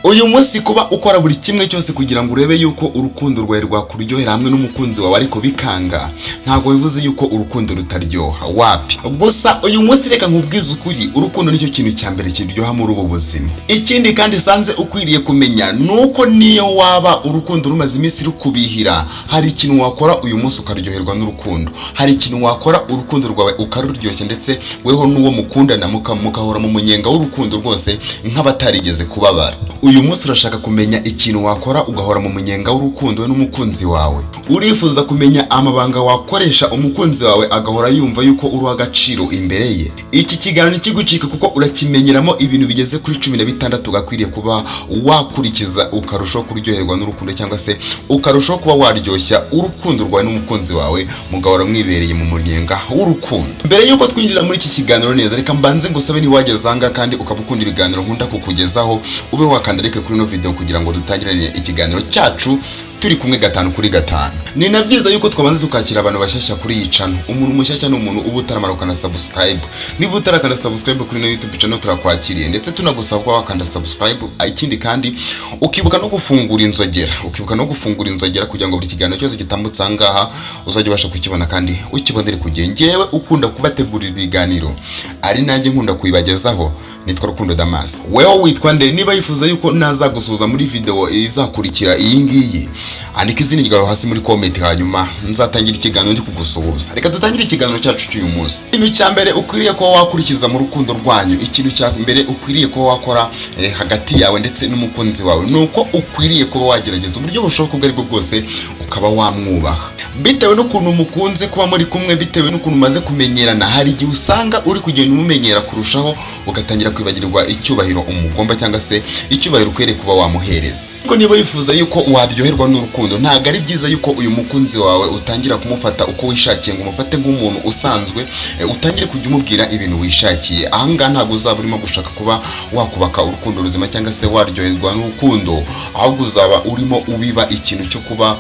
Uyu munsi kuba ukora buri kimwe cyose kugira ngo urebe yuko urukundo rwawe rwakuryohera hamwe n'umukunzi wawe ariko bikanga, ntabwo bivuze yuko urukundo rutaryoha, wapi. Gusa uyu munsi reka nkubwize ukuri, urukundo nicyo kintu cya mbere kiryoha muri ubu buzima. Ikindi kandi sanze ukwiriye kumenya ni uko niyo waba urukundo rumaze iminsi rukubihira, hari ikintu wakora uyu munsi ukaryoherwa n'urukundo. Hari ikintu wakora urukundo rwawe ukaruryoshya, ndetse weho n'uwo mukundana mukahora mu munyenga w'urukundo rwose nk'abatarigeze kubabara. Uyu munsi urashaka kumenya ikintu wakora ugahora mu munyenga w'urukundo n'umukunzi wawe? Urifuza kumenya amabanga wakoresha umukunzi wawe agahora yumva yuko uri uw'agaciro imbere ye? Iki kiganiro ntikigucike, kuko urakimenyeramo ibintu bigeze kuri 16 ugakwiriye kuba wakurikiza ukarushaho kuryoherwa n'urukundo, cyangwa se ukarushaho kuba waryoshya urukundo rwawe n'umukunzi wawe, mugahora mwibereye mu munyenga w'urukundo. Mbere y'uko twinjira muri iki kiganiro neza, reka mbanze ngusabe, niba wageze aha ngaha kandi ukaba ukunda ibiganiro nkunda kukugezaho, ube wakanda like kuri ino video kugira ngo dutangirane ikiganiro cyacu turi kumwe gatanu kuri gatanu. Ni na byiza yuko twabanza tukakira abantu bashyashya kuri iyi channel. Umuntu mushyashya ni umuntu uba utaramara ukanda subscribe. Niba utarakanda subscribe kuri ino YouTube channel, turakwakiriye, ndetse tunagusaba kuba wakanda subscribe. Ikindi kandi ukibuka no gufungura inzogera, ukibuka no gufungura inzogera kugira ngo buri kiganiro cyose gitambutse aha ngaha uzajya ubasha kukibona kandi ukibonere ku gihe. Ngewe ukunda kubategurira ibiganiro, ari nanjye nkunda kubibagezaho, nitwa Rukundo Damas. Wewe witwa nde? Niba yifuza yuko nazagusuhuza muri video izakurikira iyi ngiyi, andika izina ryawe hasi muri comment, hanyuma nzatangira ikiganiro ndi kugusuhuza. Reka dutangire ikiganiro cyacu cy'uyu munsi. Ikintu cya mbere ukwiriye kuba wakurikiza mu rukundo rwanyu, ikintu cya mbere ukwiriye kuba wakora hagati yawe ndetse n'umukunzi wawe, ni uko ukwiriye kuba wagerageza uburyo bushoboka ubwo aribwo bwose ukaba wamwubaha. Bitewe n'ukuntu mukunze kuba muri kumwe, bitewe n'ukuntu umaze kumenyerana, hari igihe usanga uri kugenda umumenyera kurushaho, ugatangira kwibagirwa icyubahiro umugomba cyangwa se icyubahiro ukwiriye kuba wamuhereza. Ariko niba wifuza yuko waryoherwa n'urukundo, ntabwo ari byiza yuko uyu mukunzi wawe utangira kumufata uko wishakiye, ngo umufate nk'umuntu usanzwe, utangire kujya umubwira ibintu wishakiye. Ahangaha ntabwo uzaba urimo gushaka kuba wakubaka urukundo ruzima cyangwa se waryoherwa n'urukundo, ahubwo uzaba urimo ubiba ikintu cyo kuba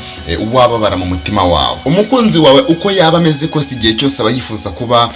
wababara mu mutima wawe. Umukunzi wawe, uko yaba ameze kose, igihe cyose aba yifuza kuba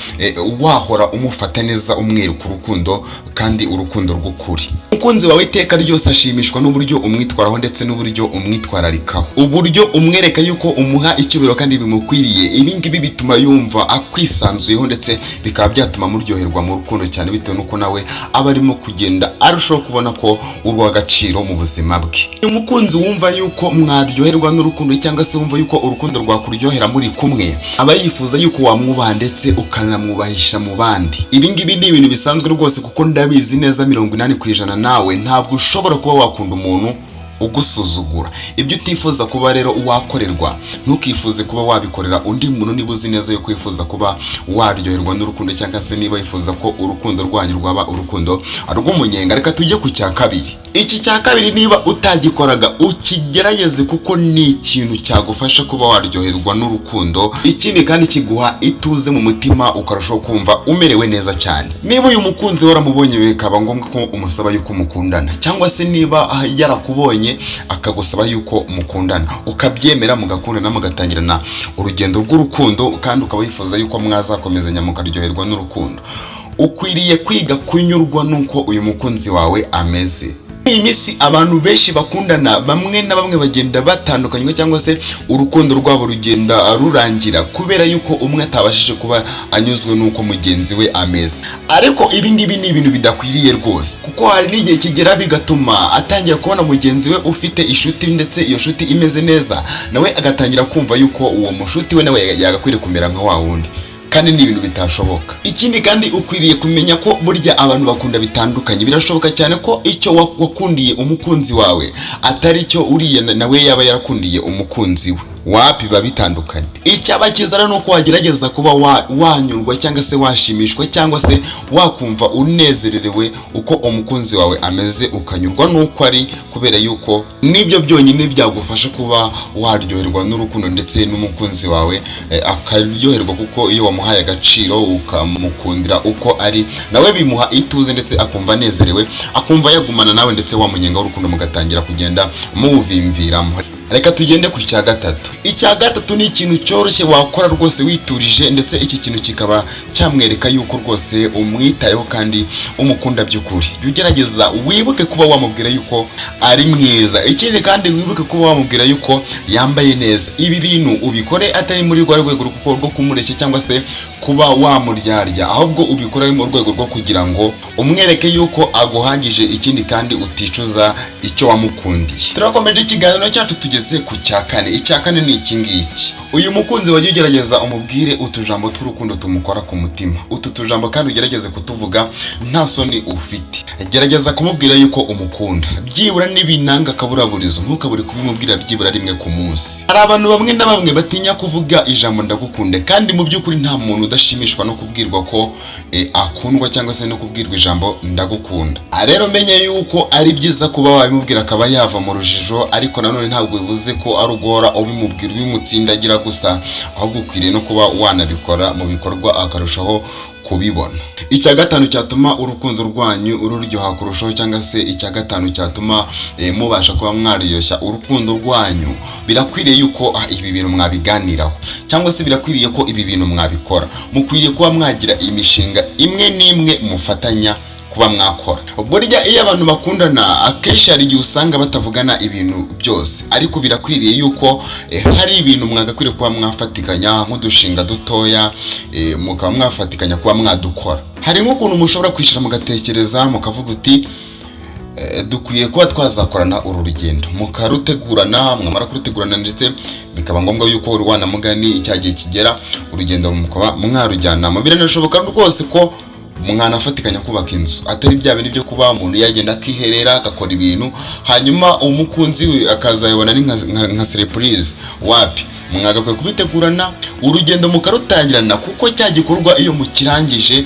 wahora umufata neza, umwereka urukundo kandi urukundo rw'ukuri. Umukunzi wawe iteka ryose ashimishwa n'uburyo umwitwaraho ndetse n'uburyo umwitwararikaho, uburyo umwereka yuko umuha icyubahiro kandi bimukwiriye. Ibi ngibi bituma yumva akwisanzuyeho, ndetse bikaba byatuma muryoherwa mu rukundo cyane, bitewe n'uko nawe aba arimo kugenda arushaho kubona ko uri uw'agaciro mu buzima bwe. Umukunzi wumva yuko mwaryoherwa n'urukundo, cyangwa se wumva yuko urukundo rwakuryohera muri kumwe, aba yifuza yuko wamwubaha ndetse ukanamwubahisha mu bandi. Ibi ngibi ni ibintu bisanzwe rwose, kuko ndabizi neza 80% nawe ntabwo ushobora kuba wakunda umuntu ugusuzugura. Ibyo utifuza kuba rero wakorerwa, ntukifuze kuba wabikorera undi muntu. Niba uzi neza yuko wifuza kuba waryoherwa n'urukundo, cyangwa se niba wifuza ko urukundo rwanyu rwaba urukundo rw'umunyenga. Reka tujye ku cya kabiri. Iki cya kabiri, niba utagikoraga, ukigerageze, kuko ni ikintu cyagufasha kuba waryoherwa n'urukundo. Ikindi kandi kiguha ituze mu mutima, ukarushaho kumva umerewe neza cyane. Niba uyu mukunzi waramubonye bikaba ngombwa ko umusaba yuko mukundana, cyangwa se niba yarakubonye akagusaba yuko mukundana, ukabyemera, mugakundana, mugatangirana urugendo rw'urukundo, kandi ukaba wifuza yuko mwazakomezanya mukaryoherwa n'urukundo, ukwiriye kwiga kunyurwa n'uko uyu mukunzi wawe ameze. Iyi minsi abantu benshi bakundana, bamwe na bamwe bagenda batandukanywa, cyangwa se urukundo rwabo rugenda rurangira kubera yuko umwe atabashije kuba anyuzwe n'uko mugenzi we ameze. Ariko ibi ngibi ni ibintu bidakwiriye rwose, kuko hari n'igihe kigera bigatuma atangira kubona mugenzi we ufite inshuti, ndetse iyo shuti imeze neza, nawe agatangira kumva yuko uwo mushuti we nawe yagakwiriye kumera nka wa wundi, kandi ni ibintu bitashoboka. Ikindi kandi ukwiriye kumenya ko burya abantu bakunda bitandukanye. Birashoboka cyane ko icyo wakundiye umukunzi wawe atari cyo uriya nawe yaba yarakundiye umukunzi we. Wapi, biba bitandukanye. Icyaba cyiza rero ni uko wagerageza kuba wanyurwa cyangwa se washimishwa cyangwa se wakumva unezererewe uko umukunzi wawe ameze, ukanyurwa n'uko ari, kubera yuko nibyo byonyine byagufasha kuba waryoherwa n'urukundo, ndetse n'umukunzi wawe akaryoherwa, kuko iyo wamuhaye agaciro, ukamukundira uko ari, nawe bimuha ituze ndetse akumva anezerewe, akumva yagumana nawe, ndetse wa munyenga w'urukundo mugatangira kugenda muwuvimviramo. Reka tugende ku cya gatatu. Icya gatatu ni ikintu cyoroshye wakora rwose witurije, ndetse iki kintu kikaba cyamwereka yuko rwose umwitayeho kandi umukunda by'ukuri. Jya ugerageza wibuke kuba wamubwira yuko ari mwiza. Ikindi kandi, wibuke kuba wamubwira yuko yambaye neza. Ibi bintu ubikore atari muri rwa rwego rwo kumureshya cyangwa se kuba wamuryarya, ahubwo ubikore mu rwego rwo kugira ngo umwereke yuko aguhagije, ikindi kandi uticuza icyo wamukundiye. Turakomeje ikiganiro cyacu, tugeze ku cya kane. Icya kane ni iki ngiki: uyu mukunzi wajya ugerageza umubwire utujambo tw'urukundo tumukora ku mutima. Utu tujambo kandi ugerageze kutuvuga nta soni ufite. Gerageza kumubwira yuko umukunda, byibura n'ibinanga akaburaburizo, ntukabure kubimubwira byibura rimwe ku munsi. Hari abantu bamwe na bamwe batinya kuvuga ijambo "ndagukunda", kandi mu by'ukuri nta muntu udashimishwa no kubwirwa ko akundwa cyangwa se no kubwirwa ijambo "ndagukunda". Rero menye yuko ari byiza kuba wabimubwira akaba yava mu rujijo, ariko nanone ntabwo bivuze ko ari uguhora ubimubwira ubimutsindagira gusa, ahubwo ukwiriye no kuba wanabikora mu bikorwa akarushaho kubibona. Icya gatanu cyatuma urukundo rwanyu ruryoha kurushaho, cyangwa se icya gatanu cyatuma mubasha kuba mwaryoshya urukundo rwanyu, birakwiriye yuko ibi bintu mwabiganiraho, cyangwa se birakwiriye ko ibi bintu mwabikora. Mukwiriye kuba mwagira imishinga imwe n'imwe mufatanya kuba mwakora. Burya iyo abantu bakundana, akenshi hari igihe usanga batavugana ibintu byose, ariko birakwiriye yuko hari ibintu mwagakwiriye kuba mwafatikanya, nk'udushinga dutoya, mukaba mwafatikanya kuba mwadukora. Hari nk'ukuntu mushobora kwicara mugatekereza, mukavuga uti: "Dukwiye kuba twazakorana uru rugendo", mukarutegurana. Mwamara kurutegurana, ndetse bikaba ngombwa yuko urwanamugani icya gihe kigera, urugendo mukaba mwarujyanamo. Biranashoboka rwose ko mwanafatikanya kubaka inzu, atari bya bintu byo kuba umuntu yagenda akiherera agakora ibintu, hanyuma umukunzi we akazayibona ari nka surprise. Wapi, mwagakwiye kubitegurana, urugendo mukarutangirana, kuko cya gikorwa iyo mukirangije,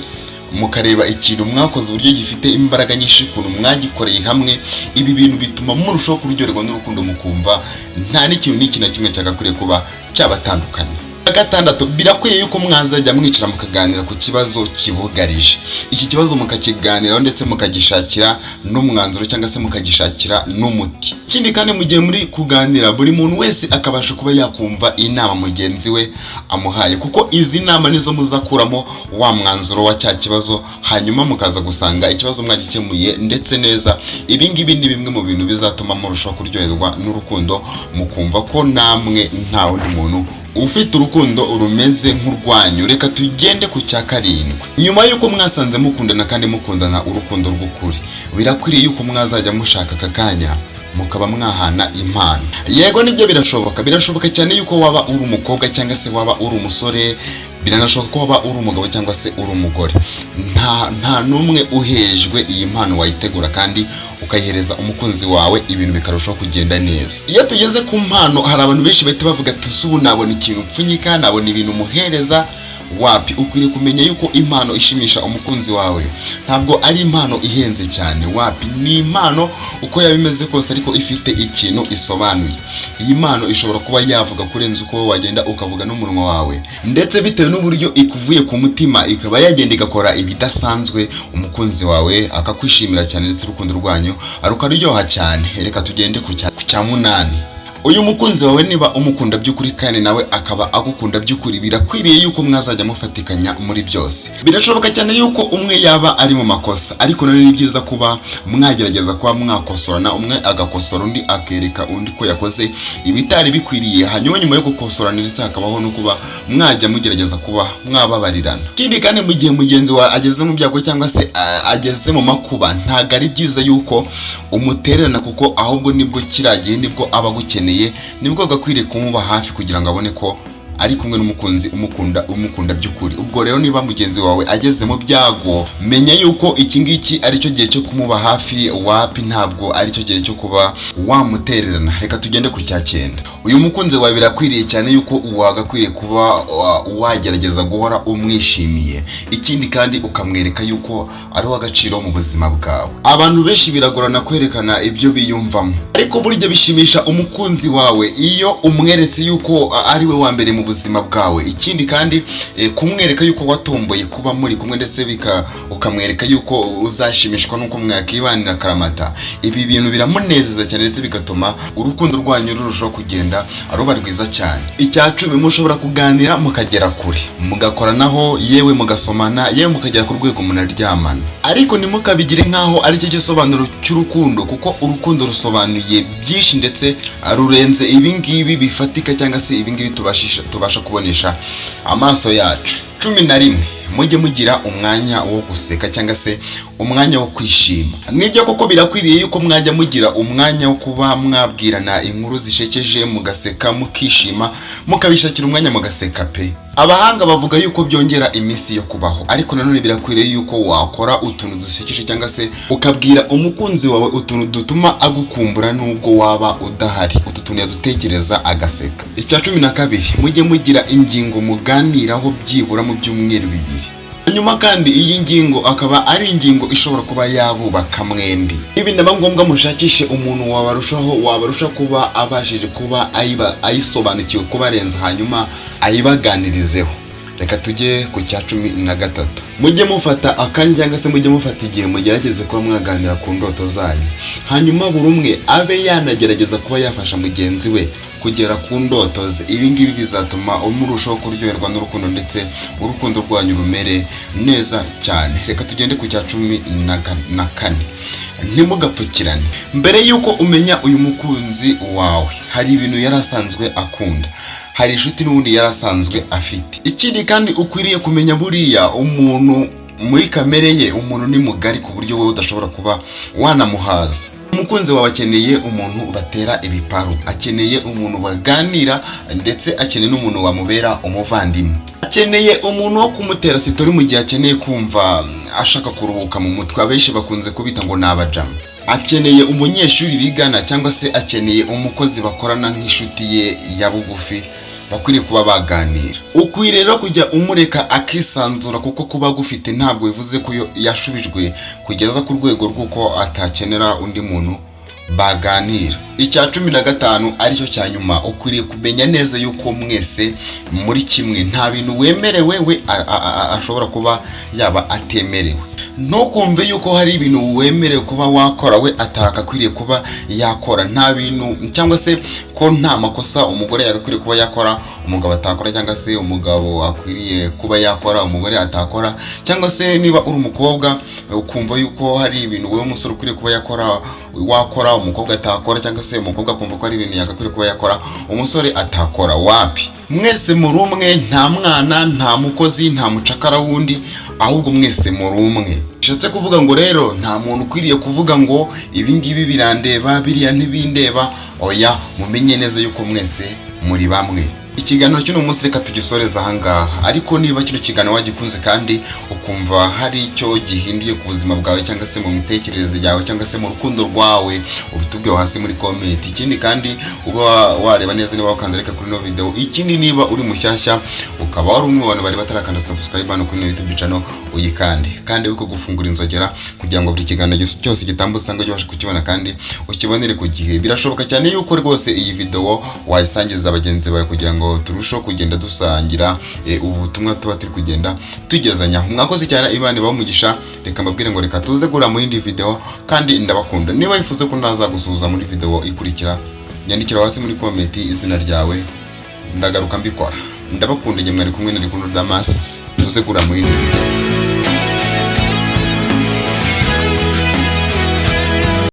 mukareba ikintu mwakoze uburyo gifite imbaraga nyinshi, ukuntu mwagikoreye hamwe, ibi bintu bituma murushaho kuryoherwa n'urukundo, mukumva nta n'ikintu n'iki na kimwe cyagakwiriye kuba cyabatandukanya. Gatandatu, birakwiye yuko mwazajya mwicara mukaganira ku kibazo kibugarije. Iki kibazo mukakiganiraho, ndetse mukagishakira n'umwanzuro cyangwa se mukagishakira n'umuti. Ikindi kandi, mu gihe muri kuganira, buri muntu wese akabasha kuba yakumva inama mugenzi we amuhaye, kuko izi nama nizo muzakuramo wa mwanzuro wa cya kibazo, hanyuma mukaza gusanga ikibazo mwagikemuye ndetse neza. Ibi ngibi ni bimwe mu bintu bizatuma murushaho kuryoherwa n'urukundo, mukumva ko namwe nta wundi muntu ufite urukundo rumeze nk'urwanyu. Reka tugende ku cya karindwi. Nyuma y'uko mwasanze mukundana kandi mukundana urukundo rw'ukuri, birakwiriye yuko mwazajya mushaka aka kanya mukaba mwahana impano. Yego nibyo, birashoboka, birashoboka cyane yuko waba uri umukobwa cyangwa se waba uri umusore, biranashoboka ko waba uri umugabo cyangwa se uri umugore. Nta n'umwe uhejwe. Iyi mpano wayitegura kandi ukayihereza umukunzi wawe, ibintu bikarushaho kugenda neza. Iyo tugeze ku mpano, hari abantu benshi bahita bavuga ati: "Ubu nabona ikintu upfunyika, nabona ibintu umuhereza?" Wapi, ukwiriye kumenya yuko impano ishimisha umukunzi wawe ntabwo ari impano ihenze cyane. Wapi, ni impano uko yaba imeze kose ariko ifite ikintu isobanuye. Iyi mpano ishobora kuba yavuga kurenza uko wagenda ukavuga n'umunwa wawe, ndetse bitewe n'uburyo ikuvuye ku mutima, ikaba yagenda igakora ibidasanzwe, umukunzi wawe akakwishimira cyane, ndetse urukundo rwanyu rukaryoha cyane. Reka tugende ku cya munani. Uyu mukunzi wawe, niba umukunda by'ukuri kandi nawe akaba agukunda by'ukuri, birakwiriye yuko mwazajya mufatikanya muri byose. Birashoboka cyane yuko umwe yaba ari mu makosa, ariko nanone ni byiza kuba mwagerageza kuba mwakosorana, umwe agakosora undi, akereka undi ko yakoze ibitari bikwiriye, hanyuma nyuma yo gukosorana ndetse hakabaho no kuba mwajya mugerageza kuba mwababarirana. Ikindi kandi, mu gihe mugenzi wawe ageze mu byago cyangwa se ageze mu makuba, ntabwo ari byiza yuko umutererana, kuko ahubwo nibwo kiriya gihe nibwo aba agukeneye, nibwo agakwiriye kumuba hafi kugira ngo abone ko ari kumwe n'umukunzi umukunda, umukunda by'ukuri. Ubwo rero niba mugenzi wawe ageze mu byago, menya yuko iki ngiki ari cyo gihe cyo kumuba hafi. Wapi, ntabwo ari cyo gihe cyo kuba wamutererana. Reka tugende ku cya cyenda. Uyu mukunzi wawe birakwiriye cyane yuko wagakwiriye kuba wagerageza guhora umwishimiye. Ikindi kandi, ukamwereka yuko ari uw'agaciro mu buzima bwawe. Abantu benshi biragorana kwerekana ibyo biyumvamo, ariko burya bishimisha umukunzi wawe iyo umweretse yuko ari we wa mbere mu buzima. buzima bwawe. Ikindi kandi, kumwereka yuko watomboye kuba muri kumwe, ndetse ukamwereka yuko uzashimishwa n'uko mwakibanira akaramata. Ibi bintu biramunezeza cyane, ndetse bigatuma urukundo rwanyu rurushaho kugenda ruba rwiza cyane. Icya 10, mushobora kuganira mukagera kure, mugakoranaho, yewe mugasomana, yewe mukagera ku rwego munaryamana, ariko ntimukabigire nk'aho aricyo gisobanuro cy'urukundo, kuko urukundo rusobanuye byinshi, ndetse rurenze ibingibi bifatika cyangwa se ibingibi tubasha kubonesha amaso yacu. 11, mujye mugira umwanya wo guseka cyangwa se umwanya wo kwishima. Nibyo koko birakwiriye yuko mwajya mugira umwanya wo kuba mwabwirana inkuru zishekeje, mugaseka, mukishima, mukabishakira umwanya mugaseka pe. Abahanga bavuga yuko byongera iminsi yo kubaho, ariko nanone birakwiriye yuko wakora utuntu dusekeje cyangwa se ukabwira umukunzi wawe utuntu dutuma agukumbura nubwo waba udahari. Utu tuntu yadutekereza agaseka. Icya 12, mujye mugira ingingo muganiraho byibura mu byumweru 2. Hanyuma kandi iyi ngingo akaba ari ingingo ishobora kuba yabubaka mwembi. Ibi naba ngombwa mushakishe umuntu wabarusha kuba abashije kuba ayisobanukiwe kubarenza, hanyuma ayibaganirizeho. Reka tujye ku cya 13. Mujye mufata akanya cyangwa se mujye mufata igihe, mugerageze kuba mwaganira ku ndoto zanyu, hanyuma buri umwe abe yanagerageza kuba yafasha mugenzi we kugera ku ndoto ze. Ibi ngibi bizatuma murushaho kuryoherwa n'urukundo, ndetse urukundo rwanyu rumere neza cyane. Reka tugende ku cya 14. Ntimugapfukirane. Mbere y'uko umenya uyu mukunzi wawe, hari ibintu yari asanzwe akunda, hari inshuti n'ubundi yari asanzwe afite. Ikindi kandi ukwiriye kumenya, buriya umuntu muri kamere ye, umuntu ni mugari ku buryo wowe udashobora kuba wanamuhaza. Umukunzi wawe akeneye umuntu batera ibiparu, akeneye umuntu baganira, ndetse akeneye n'umuntu wamubera umuvandimwe, akeneye umuntu wo kumutera story mu gihe akeneye kumva ashaka kuruhuka mu mutwe. Abenshi bakunze kubita ngo ni abajama. Akeneye umunyeshuri bigana, cyangwa se akeneye umukozi bakorana nk'inshuti ye ya bugufi bakwiriye kuba baganira. Ukwiriye rero kujya umureka akisanzura, kuko kuba agufite ntabwo bivuze ko yashubijwe kugeza ku rwego rw'uko atakenera undi muntu baganira. Icya 15, aricyo cya nyuma, ukwiriye kumenya neza yuko mwese muri kimwe. Nta bintu wemerewe we ashobora kuba yaba atemerewe. Ntukumve yuko hari ibintu wemerewe kuba wakora we atakakwiriye kuba yakora. Nta bintu, cyangwa se ko nta makosa umugore yagakwiriye kuba yakora umugabo atakora, cyangwa se umugabo akwiriye kuba yakora umugore atakora, cyangwa se niba uri umukobwa ukumva yuko hari ibintu wowe umusore ukwiriye kuba yakora wakora umukobwa atakora, cyangwa se umukobwa akumva ko hari ibintu yagakwiriye kuba yakora umusore atakora. Wapi, mwese muri umwe. Nta mwana, nta mukozi, nta mucakara wundi, ahubwo mwese muri umwe. Bishatse kuvuga ngo rero nta muntu ukwiriye kuvuga ngo ibi ngibi birandeba, biriya ntibindeba. Oya, mumenye neza yuko mwese muri bamwe. Ikiganiro cy'uno munsi reka tugisoreze ahangaha, ariko niba kino kiganiro wagikunze kandi ukumva hari icyo gihinduye ku buzima bwawe, cyangwa se mu mitekerereze yawe, cyangwa se mu rukundo rwawe, ubitubwire hasi muri comment. Ikindi kandi, uba wareba neza niba wakanze like kuri ino video. Ikindi, niba uri mushyashya, ukaba wari umwe mu bantu bari batarakanda subscribe hano kuri ino YouTube channel, uyikande, kandi wibuke gufungura inzogera kugira ngo buri kiganiro cyose gitambutse usanga ujye ubasha kukibona kandi ukibonere ku gihe. Birashoboka cyane yuko rwose iyi video wayisangiza bagenzi bawe kugira ngo turusheho kugenda dusangira ubu butumwa tuba turi kugenda tugezanya. Mwakoze cyane, Imana ibahe umugisha. Reka mbabwire ngo reka tuze guhura mu yindi video, kandi ndabakunda. Niba wifuza ko nazagusuhuza muri video ikurikira, nyandikira hasi muri comment izina ryawe, ndagaruka mbikora. Ndabakunda. Igihe mwari kumwe na Rukundo Damas, tuze guhura mu yindi video.